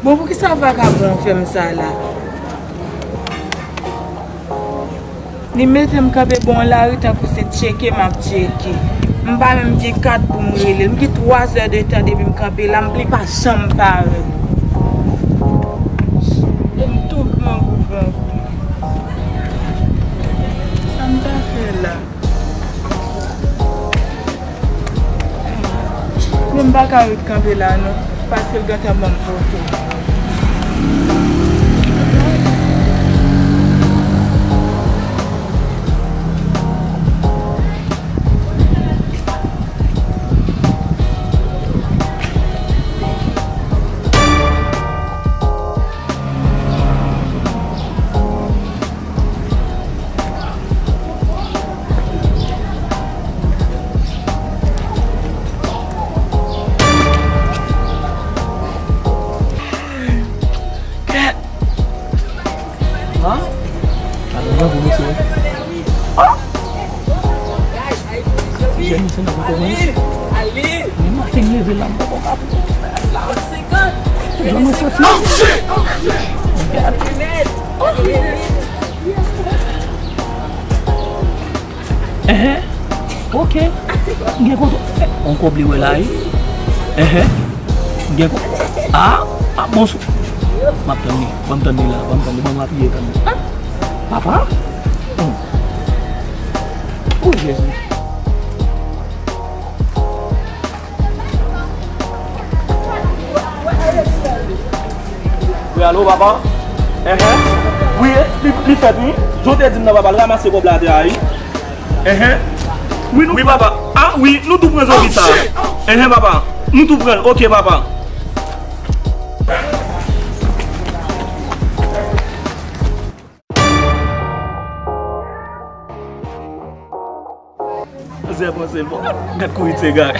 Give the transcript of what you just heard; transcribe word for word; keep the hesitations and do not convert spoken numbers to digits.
Bon, poukisa vakabon an fè m sa la? Li mete m kanpe bò yon lari tankou se tcheke m ap tcheke. M pa menm gen kat pou m rele l. M gen twa zè de tan depi m kanpe la, m, li pa janm parèt. E m tou grangou, grangou. Sa m ta fè la? Men m pa ka ret kanpe la non, paske l gentan ban m poto. Kèt! Ha? Gade, gade, mesye. Ha? Jèn, mesye, nan poko vini. Men maten m leve la, m poko ka pran la. Jan mwen santi. Gade. Enhen. Ok. M gen kontan. Ankò bliye la, wi. Enhen. M gen kontan. Ah, ah, bon sou. M ap tann li. Ban m tann li la. Ban m tann li. Ban m apiye tann li. Ah, papa. Hmm. Oh, Jezi. Wi, alo, papa? Enhen. Wi, li, li fèt, wi. Jan w te di m nan, papa, l ranmase kòb la atè a, wi. Enhen. Wi, nou, wi, papa. Ah, wi, nou tou pran zanmi sa. Enhen, papa. Nou tou pran l. Ok, papa. Zè panse l bon. Gad kouri ti gay.